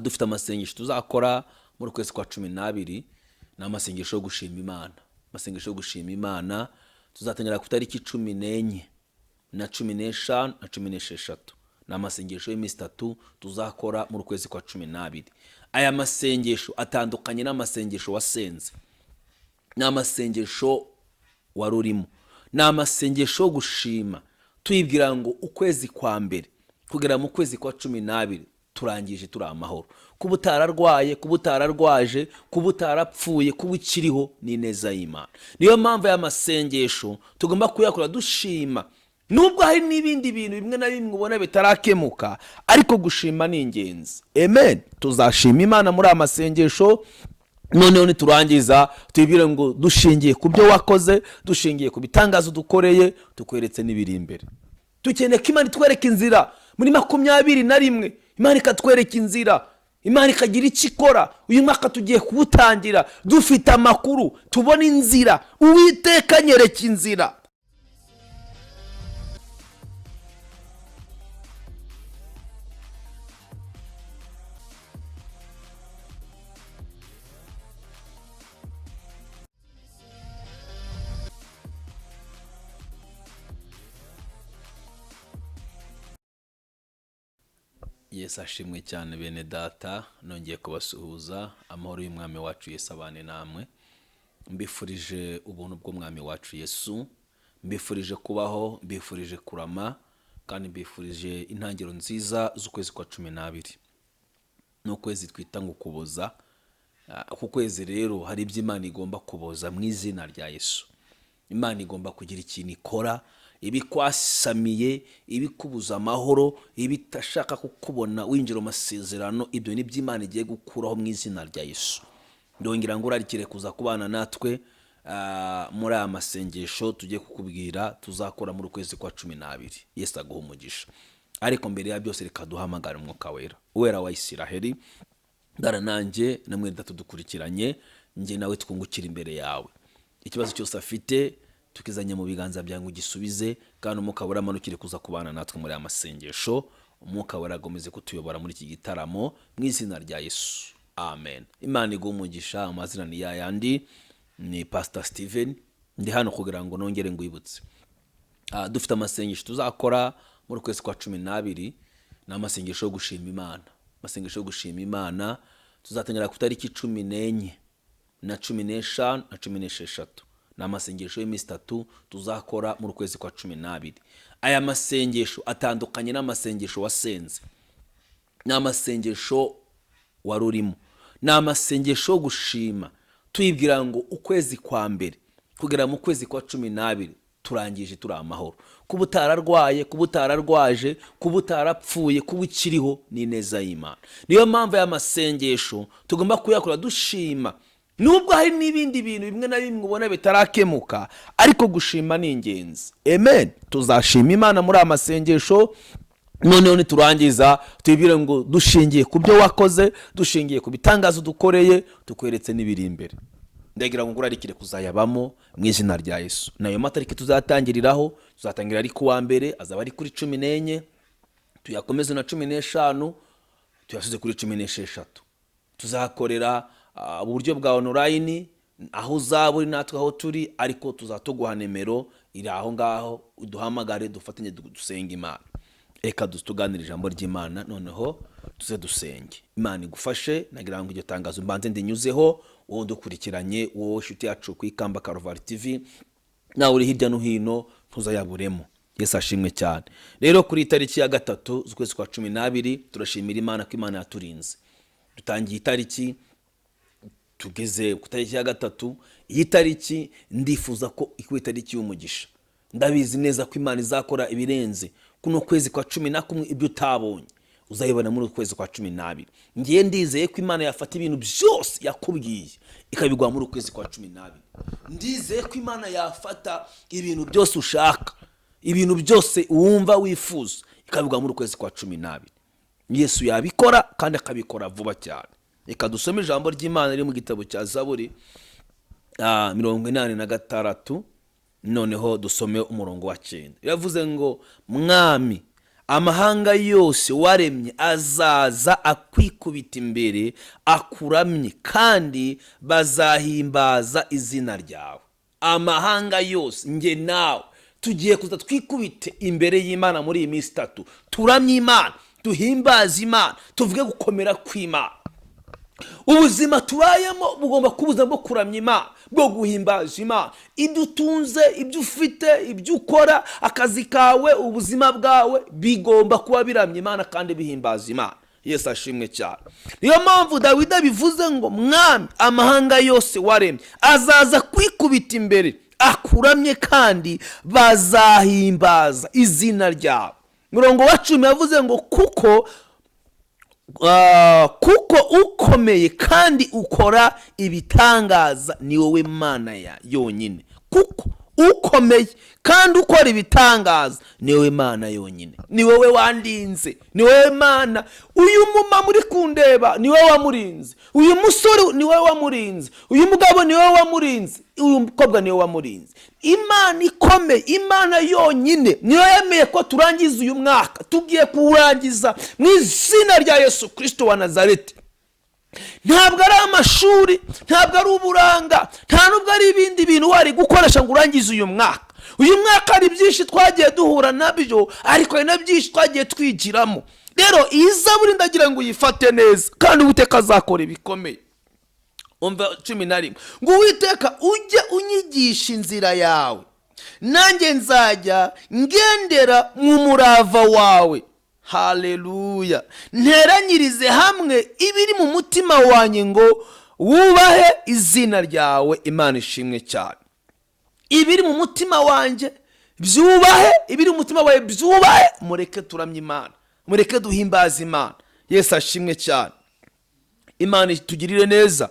Dufite amasengesho tuzakora muri ukwezi kwa 12. Ni amasengesho yo gushima Imana, amasengesho yo gushima Imana tuzatangira ku itariki 14 na 15 na 16. Ni amasengesho y'iminsi 3 tuzakora muri ukwezi kwa 12. Aya masengesho atandukanye n'amasengesho wasenze, ni amasengesho wari urimo, ni amasengesho yo gushima tuyibwira ngo ukwezi kwa mbere kugera mu kwezi kwa 12 turangije turi amahoro. Kuba utararwaye, kuba utararwaje, kuba utarapfuye, kuba ukiriho ni ineza y'Imana. Niyo mpamvu aya masengesho tugomba kuyakora dushima, nubwo hari n'ibindi bintu bimwe na bimwe ubona bitarakemuka, ariko gushima ni ingenzi. Amen. Tuzashima Imana muri aya masengesho, noneho niturangiza tubibwire ngo dushingiye ku byo wakoze, dushingiye ku bitangazo dukoreye, tukweretse n'ibiri imbere. Dukeneye ko Imana itwereka inzira muri 21, Imana ikatwereka inzira, Imana ikagira icyo ikora. Uyu mwaka tugiye kuwutangira dufite amakuru, tubona inzira. Uwiteka anyereka inzira. Yesu ashimwe cyane bene data, nongeye kubasuhuza. Amahoro y'umwami wacu Yesu abane namwe. Mbifurije ubuntu bw'umwami wacu Yesu, mbifurije kubaho, mbifurije kurama, kandi mbifurije intangiriro nziza z'ukwezi kwa 12. Ni ukwezi twita ngo Ukuboza. Uku kwezi rero hari ibyo Imana igomba kuboza mu izina rya Yesu. Imana igomba kugira ikintu ikora, ibikwasamiye, ibikubuza amahoro, ibitashaka kukubona winjira mu masezerano, ibyo ni byo Imana igiye gukuraho mu izina rya Yesu. Ndongera ngo urarikire kuza kubana natwe muri aya masengesho tugiye kukubwira tuzakora muri ukwezi kwa 12. Yesu aguhe umugisha. Ariko mbere ya byose reka duhamagare Umwuka Wera, Uwera wa Isiraheli, ndara nanjye na mwene data dukurikiranye, njye nawe twungukira imbere yawe. Ikibazo cyose afite tukizanye mu biganza byawe ngo ugisubize, kandi Umwuka Wera amanukire kuza kubana natwe muri aya masengesho. Umwuka Wera agomeze kutuyobora muri iki gitaramo mu izina rya Yesu, amen. Imana iguhe umugisha. Amazina ni yayandi, ni Pastor Steven. Ndi hano kugira ngo nongere ngwibutse. Dufite amasengesho tuzakora muri ukwezi kwa 12. Ni amasengesho yo gushima Imana, amasengesho yo gushima Imana tuzatangira ku itariki 14 na 15 na 16. Ni amasengesho y'iminsi 3 tuzakora muri ukwezi kwa 12. Aya masengesho atandukanye n'amasengesho wasenze, ni amasengesho wari urimo, ni amasengesho yo gushima tuyibwira ngo ukwezi kwa mbere kugera mu kwezi kwa 12 turangije turi amahoro. Kuba utararwaye, kuba utararwaje, kuba utarapfuye, kuba ukiriho ni ineza y'Imana. Niyo mpamvu aya masengesho tugomba kuyakora dushima, nubwo hari n'ibindi bintu bimwe na bimwe ubona bitarakemuka, ariko gushima ni ingenzi. Amen. Tuzashima Imana muri aya masengesho, noneho niturangiza tubibwire ngo dushingiye ku byo wakoze, dushingiye ku bitangazo dukoreye, tukweretse n'ibiri imbere. Ndagira ngo ngurarikire kuzayabamo mu izina rya Yesu. Nayo matariki tuzatangiriraho, tuzatangira ari kuwa mbere, azaba ari kuri 14, tuyakomeze na 15, tuyasuze kuri 16. Tuzakorera uburyo bwa online, aho uzaba uri natwe aho turi, ariko tuzatuguha nimero iri aho ngaho, uduhamagare dufatanye dusenge Imana. Reka tuganire ijambo ry'Imana, noneho tuze dusenge. Imana igufashe. Nagira ngo iryo tangazo mbanze ndinyuzeho, wowe udukurikiranye, wowe inshuti yacu ku Ikamba Karuvali TV, nawe uri hirya no hino ntuzayaburemo. Yesu ashimwe cyane. Rero kuri itariki ya 3 z'ukwezi kwa 12 turashimira Imana ko Imana yaturinze. Dutangiye itariki, tugeze ku tariki ya 3. Iyi tariki ndifuza ko ikuba itariki y'umugisha. Ndabizi neza ko Imana izakora ibirenze kuno kwezi kwa 11, ibyo utabonye uzayibona muri uku kwezi kwa 12. Ngiye ndizeye ko Imana yafata ibintu byose yakubwiye ikabigwa muri uku kwezi kwa 12. Ndizeye ko Imana yafata ibintu byose ushaka, ibintu byose wumva wifuza, ikabigwa muri uku kwezi kwa 12. Yesu yabikora kandi akabikora vuba cyane. Reka dusome ijambo ry'Imana riri mu gitabo cya Zaburi, 86, noneho dusome umurongo wa 9. Yavuze ngo mwami Amahanga yose waremye azaza akwikubita imbere akuramye, kandi bazahimbaza izina ryawe. Amahanga yose, nge nawe tugiye kuza twikubite imbere y'Imana muri iyi minsi 3, turamye Imana, duhimbaze Imana, tuvuge gukomera kw'Imana. Ubuzima tubayemo bugomba kuba ubuzima bwo kuramya Imana, bwo guhimbaza Imana. Ibyo utunze, ibyo ufite, ibyo ukora, akazi kawe, ubuzima bwawe bigomba kuba biramya Imana kandi bihimbaza Imana. Yesu ashimwe cyane. Niyo mpamvu Dawidi abivuze ngo: "Mwami, amahanga yose waremye azaza kwikubita imbere akuramye, kandi bazahimbaza izina ryawe." Murongo wa 10 yavuze ngo: Kuko ukomeye kandi ukora ibitangaza, ni wowe Mana ya yonyine." Kuko ukomeye kandi ukora ibitangaza, ni wowe Mana yonyine, ni wowe wandinze, ni wowe Mana. Uyu mumama uri kundeba, ni wowe wamurinze. Uyu musore, ni wowe wamurinze. Uyu mugabo, ni wowe wamurinze. Uyu mukobwa, ni wowe wamurinze. Imana ikomeye, Imana yonyine, niyo yemeye ko turangiza uyu mwaka. Tugiye kuwurangiza mu izina rya Yesu Kirisito wa Nazareti. Ntabwo ari amashuri, ntabwo ari uburanga, nta nubwo ari ibindi bintu wari gukoresha ngo urangize uyu mwaka. Uyu mwaka hari byinshi twagiye duhura nabyo, ariko hari na byinshi twagiye twigiramo. Rero iyi zaburi ndagira ngo uyifate neza, kandi Uwiteka azakora ibikomeye. Umva 11 ngo: "Uwiteka, ujye unyigisha inzira yawe, nanjye nzajya ngendera mu murava wawe." Haleluya! "Nteranyirize hamwe ibiri mu mutima wanjye ngo wubahe izina ryawe." Imana ishimwe cyane. Ibiri mu mutima wanjye byubahe, ibiri mu mutima wawe byubahe. Mureke turamye Imana, mureke duhimbaze Imana. Yesu ashimwe cyane. Imana itugirire neza.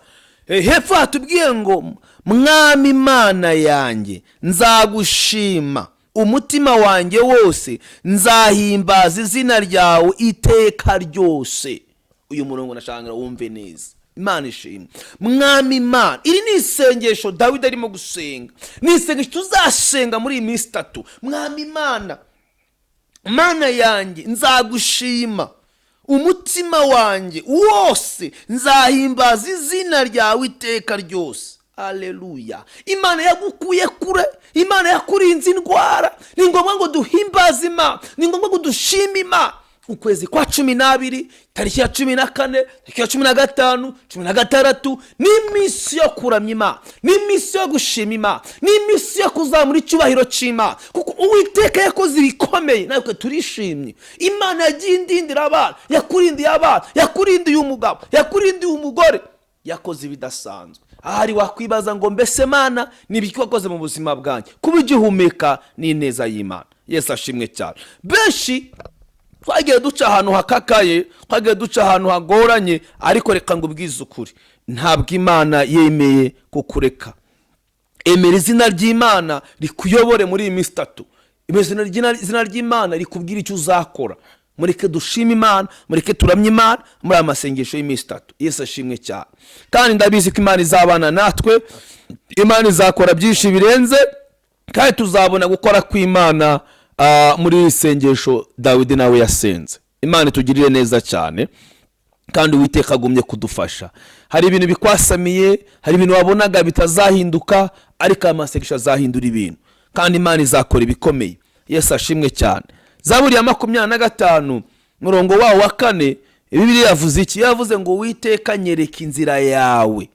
Hepfo hatubwiye ngo: "Mwami Imana yanjye, nzagushima umutima wanjye wose, nzahimbaza izina ryawe iteka ryose." Uyu murongo nashaka wumve neza. Imana ishimwe. Mwami Imana, iri ni isengesho Dawidi arimo gusenga, ni isengesho tuzasenga muri iyi minsi 3. "Mwami Imana, Mana yanjye, nzagushima umutima wanjye wose, nzahimbaza izina ryawe iteka ryose." Aleluya! Imana yagukuye kure, Imana yakurinze indwara. Ni ngombwa ngo duhimbaze Imana, ni ngombwa ngo dushime Imana. Ukwezi kwa 12, tariki ya 14, tariki ya 15, 16, ni iminsi yo kuramya Imana, ni iminsi yo gushima Imana, ni iminsi yo kuzamura icyubahiro cy'Imana, kuko Uwiteka yakoze ibikomeye, natwe turishimye. Imana yagiye indindira abana, yakurindiye abana, yakurindiye umugabo, yakurindiye umugore, yakoze ibidasanzwe. Ahari wakwibaza ngo: "Mbese Mana, ni ibiki wakoze mu buzima bwanjye?" Kuba ugihumeka ni ineza y'Imana. Yesu ashimwe cyane. Benshi twagiye duca ahantu hakakaye, twagiye duca ahantu hagoranye, ariko reka ngo ubwize ukuri, ntabwo Imana yemeye kukureka. Emera izina ry'Imana rikuyobore muri iyi minsi 3. Izina ry'Imana rikubwira icyo uzakora. Mureke dushime Imana, mureke turamye Imana muri aya masengesho y'iminsi 3. Yesu ashimwe cyane. Kandi ndabizi ko Imana izabana natwe, Imana izakora byinshi birenze, kandi tuzabona gukora kw'Imana muri iri sengesho Dawidi nawe yasenze. Imana itugirire neza cyane, kandi Uwiteka agumye kudufasha. Hari ibintu bikwasamiye, hari ibintu wabonaga bitazahinduka, ariko aya masengesho azahindura ibintu, kandi Imana izakora ibikomeye. Yesu ashimwe cyane. Zaburi ya 25, murongo wawo wa 4, Bibiliya yavuze iki? Yavuze ngo: "Uwiteka, nyereka inzira yawe,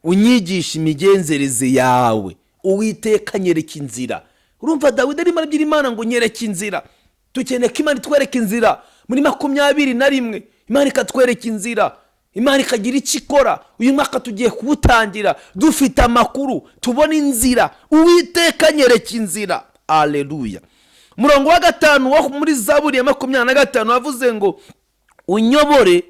unyigisha imigenzereze yawe." Uwiteka, nyereka inzira. Urumva Dawidi arimo arabwira Imana ngo: "Nyereka inzira." Dukeneye ko Imana itwereka inzira muri 21, Imana ikatwereka inzira, Imana ikagira icyo ikora. Uyu mwaka tugiye kuwutangira dufite amakuru, tubona inzira. Uwiteka, nyereka inzira. Aleluya! Umurongo wa 5 wo muri Zaburi ya 25 wavuze ngo: "Unyobore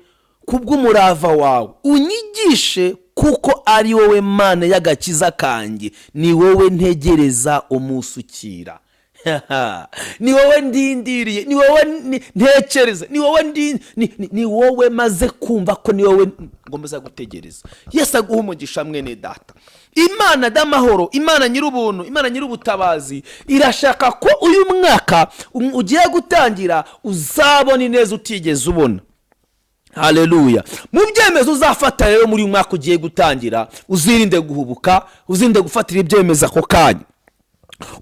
kubw'umurava wawe, unyigishe, kuko ari wowe Mana y'agakiza kanjye, ni wowe ntegereza umunsi ukira." Ni wowe ndindiriye, ni wowe ntekereza, ni wowe ni wowe maze kumva ko ni wowe ngomba gutegereza. Yesu aguha umugisha, mwene data. Imana d'amahoro, Imana nyir'ubuntu, Imana nyir'ubutabazi irashaka ko uyu mwaka ugiye gutangira uzabona ineza utigeze ubona. Haleluya! Mu byemezo uzafata rero muri uyu mwaka ugiye gutangira, uzirinde guhubuka, uzirinde gufatira ibyemezo ako kanya.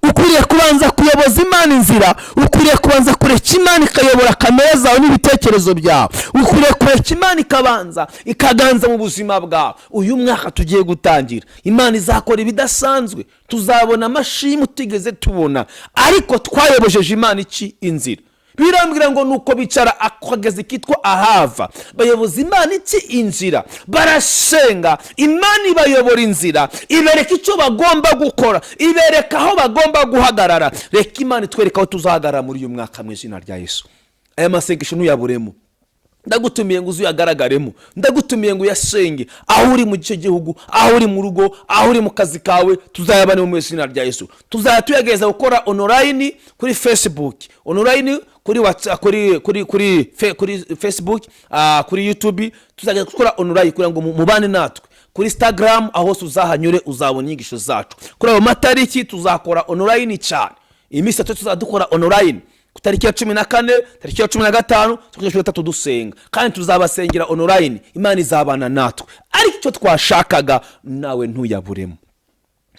Ukwiriye kubanza kuyoboza Imana inzira, ukwiriye kubanza kureka Imana ikayobora kamere zawe n'ibitekerezo byawe, ukwiriye kureka Imana ikabanza ikaganza mu buzima bwawe. Uyu mwaka tugiye gutangira, Imana izakora ibidasanzwe, tuzabona amashimwe utigeze tubona, ariko twayobojeje Imana iki? Inzira. Birambwira ngo nuko bicara akagezi kitwa Ahava, bayoboza Imana iki? Inzira. Barasenga, Imana ibayobora inzira, ibereka icyo bagomba gukora, ibereka aho bagomba guhagarara. Reka Imana itwereka aho tuzahagarara muri uyu mwaka mu izina rya Yesu. Aya masengesho ntuyaburemo. Ndagutumiye ngo uze uyagaragaremo, ndagutumiye ngo uyasenge aho uri mu gice gihugu, aho uri mu rugo, aho uri mu kazi kawe. Tuzayabane mu izina rya Yesu. Tuzajya tuyagereza gukora online kuri Facebook, online kuri WhatsApp, kuri Facebook, kuri YouTube. Tuzajya gukora online kugira ngo mubane natwe kuri Instagram. Aho hose uzahanyure, uzabona inyigisho zacu. Kuri ayo matariki tuzakora online cyane. Iminsi 3 tuzajya dukora online, ku tariki ya 14, tariki ya 15, tariki ya 13, dusenga, kandi tuzabasengera online. Imana izabana natwe, ariko icyo twashakaga, nawe ntuyaburemo,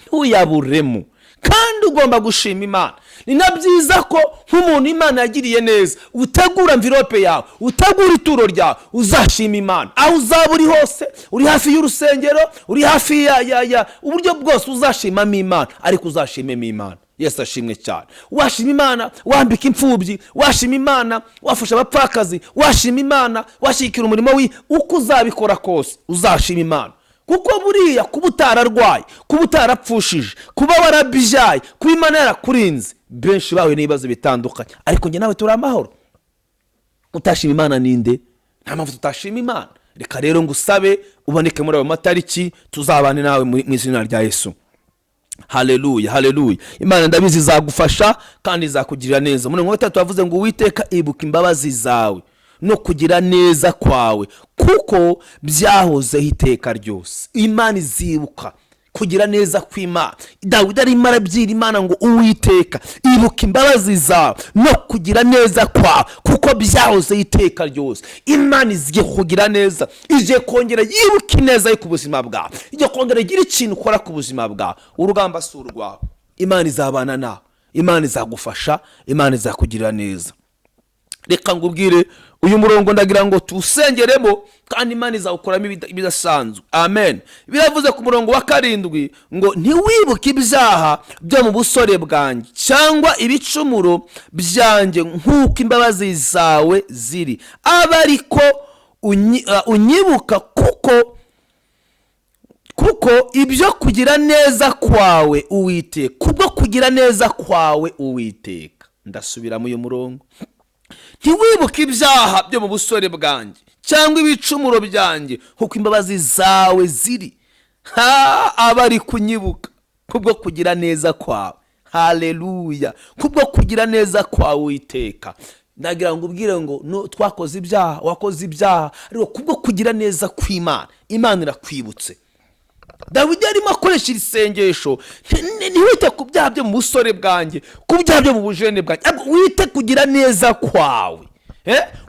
ntuyaburemo. Kandi ugomba gushima Imana. Ni na byiza ko nk'umuntu Imana yagiriye neza utegura enveloppe yawe, utegura ituro ryawe, uzashima Imana aho uzaba uri hose, uri hafi y'urusengero, uri hafi ya uburyo bwose uzashimamo Imana, ariko uzashimemo Imana. Yesu ashimwe cyane. Washima Imana wambika imfubyi, washima Imana wafasha abapfakazi, washima Imana washyigikira umurimo wi uko uzabikora kose, uzashima Imana, kuko buriya kuba utararwaye, kuba utarapfushije, kuba warabyaye, kuba Imana yarakurinze, benshi bahuye n'ibibazo bitandukanye, ariko njye nawe turi amahoro. Utashima Imana ninde? Nta mpamvu tutashima Imana. Reka rero ngusabe uboneke muri ayo matariki, tuzabane nawe mu izina rya Yesu. Haleluya, haleluya! Imana ndabizi izagufasha kandi izakugirira neza. Muri 3 yavuze ngo: "Uwiteka, ibuka imbabazi zawe no kugira neza kwawe, kuko byahozeho iteka ryose." Imana izibuka kugira neza kw'Imana. Dawidi arimo arabwira Imana ngo: "Uwiteka, ibuka imbabazi zawe no kugira neza kwawe, kuko byahozeho iteka ryose." Imana igiye kugira neza, igiye kongera yibuka ineza ye ku buzima bwawe, igiye kongera igira ikintu ukora ku buzima bwawe. Urugamba si urwawe, Imana izabana nawe, Imana izagufasha, Imana izakugirira neza. Reka ngubwire, uyu murongo ndagira ngo tuwusengeremo, kandi Imana izawukoramo ibidasanzwe. Amen. Biravuze ku murongo wa 7 ngo: "Ntiwibuke ibyaha byo mu busore bwanjye cyangwa ibicumuro byanjye, nk'uko imbabazi zawe ziri, abe ariko unyibuka, kuko ibyo kugira neza kwawe, Uwiteka, kubwo kugira neza kwawe, Uwiteka." Ndasubiramo uyu murongo: "Ntiwibuke ibyaha byo mu busore bwanjye cyangwa ibicumuro byanjye, kuko imbabazi zawe ziri, ha aba ari kunyibuka kubwo kugira neza kwawe." Haleluya! Kubwo kugira neza kwawe, Uwiteka. Ndagira ngo ubwire ngo no, twakoze ibyaha, wakoze ibyaha, ariko kubwo kugira neza kw'Imana, Imana irakwibutse. Dawidi arimo akoresha iri sengesho: "Ntiwite ku byaha byo mu busore bwanjye, ku byaha byo mu bujene bwanjye, ahubwo wite kugira neza kwawe.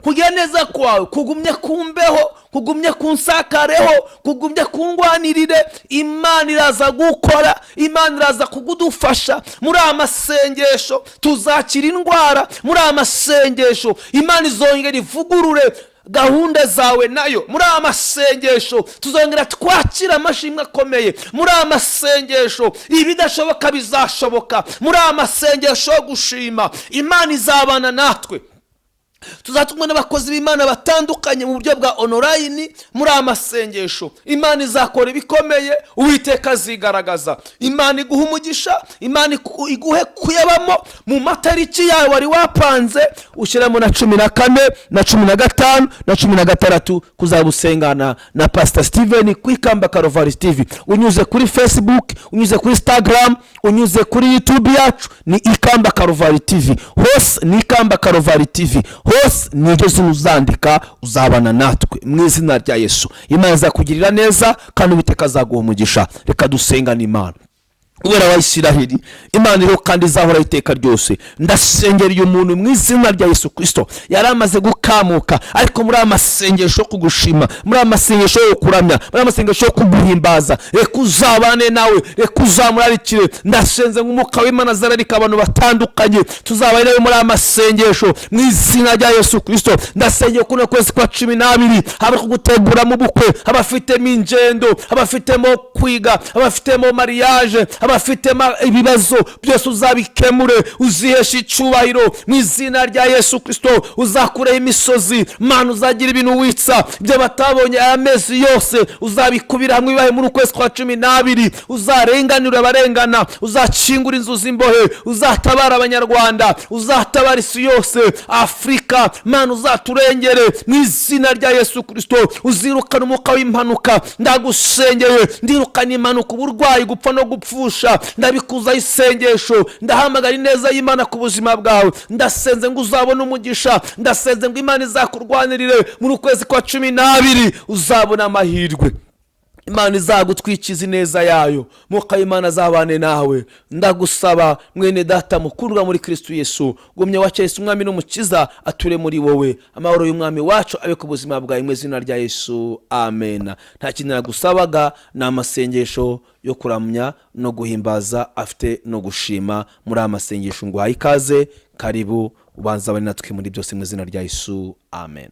Kugira neza kwawe kugumye kumbeho, kugumye kunsakareho, kugumye kundwanirire." Imana iraza gukora, Imana iraza kugudufasha. Muri aya masengesho tuzakira indwara, muri aya masengesho Imana izongera ivugurure gahunda zawe nayo, muri aya masengesho tuzongera twakira amashimwe akomeye, muri aya masengesho ibidashoboka bizashoboka, muri aya masengesho yo gushima Imana izabana natwe. Tuzatumwa n'abakozi b'Imana batandukanye mu buryo bwa online muri aya masengesho. Imana izakora ibikomeye, Uwiteka azigaragaza. Imana iguha umugisha, Imana iguhe kuyabamo mu matariki yawe wari wapanze, ushyiramo na 14 na 15 na 16 kuzaba usengana na Pasita Steven ku Ikamba Karovari TV. Unyuze kuri Facebook, unyuze kuri Instagram, unyuze kuri YouTube yacu ni Ikamba Karovari TV, hose ni Ikamba Karovari TV, hose ni iryo zina uzandika, uzabana natwe mu izina rya Yesu. Imana izakugirira neza kandi Uwiteka azaguha umugisha. Reka dusengane. Imana Uwera wa Isiraheli, Imana iriho kandi izahoraho iteka ryose, ndasengera uyu muntu mu izina rya Yesu Kirisito. Yari amaze gukamuka, ariko muri aya masengesho yo kugushima, muri aya masengesho yo kuramya, muri aya masengesho yo kuguhimbaza, reka uzabane nawe, reka uzamurarikire. Ndasenze nk'umwuka w'Imana azararika abantu batandukanye, tuzabane nawe muri aya masengesho mu izina rya Yesu Kirisito. Ndasengeye kuno kwezi kwa 12, haba kuguteguramo ubukwe, abafitemo ingendo, abafitemo kwiga, abafitemo mariage, abafitemo ibibazo byose, uzabikemure, uzihesha icyubahiro mu izina rya Yesu Kirisito. Uzakureho imisozi, Mana, uzagira ibintu witsa, ibyo batabonye aya mezi yose uzabikubira hamwe bibaye muri ukwezi kwa 12. Uzarenganura abarengana, uzakingura inzu z'imbohe, uzatabara Abanyarwanda, uzatabara isi yose, Afurika. Mana, uzaturengere mu izina rya Yesu Kirisito. Uzirukana umwuka w'impanuka. Ndagusengeye, ndirukana impanuka, uburwayi, gupfa no gupfusha, ndabikuzaho isengesho. Ndahamagara ineza y'Imana ku buzima bwawe. Ndasenze ngo uzabone umugisha, ndasenze ngo Imana izakurwanirire muri ukwezi kwa 12, uzabona amahirwe, Imana izagutwikiza ineza yayo, Mwuka w'Imana azabane nawe. Ndagusaba, mwene data mukundwa muri Kristo Yesu, gumye wakira Yesu Umwami n'Umukiza, ature muri wowe. Amahoro y'Umwami wacu abe ku buzima bwawe mu izina rya Yesu, amen. Nta kintu nagusabaga, ni amasengesho yo kuramya no guhimbaza afite no gushima. Muri aya masengesho nguhaye ikaze, karibu, ubanza abane natwe muri byose mu izina rya Yesu, amen.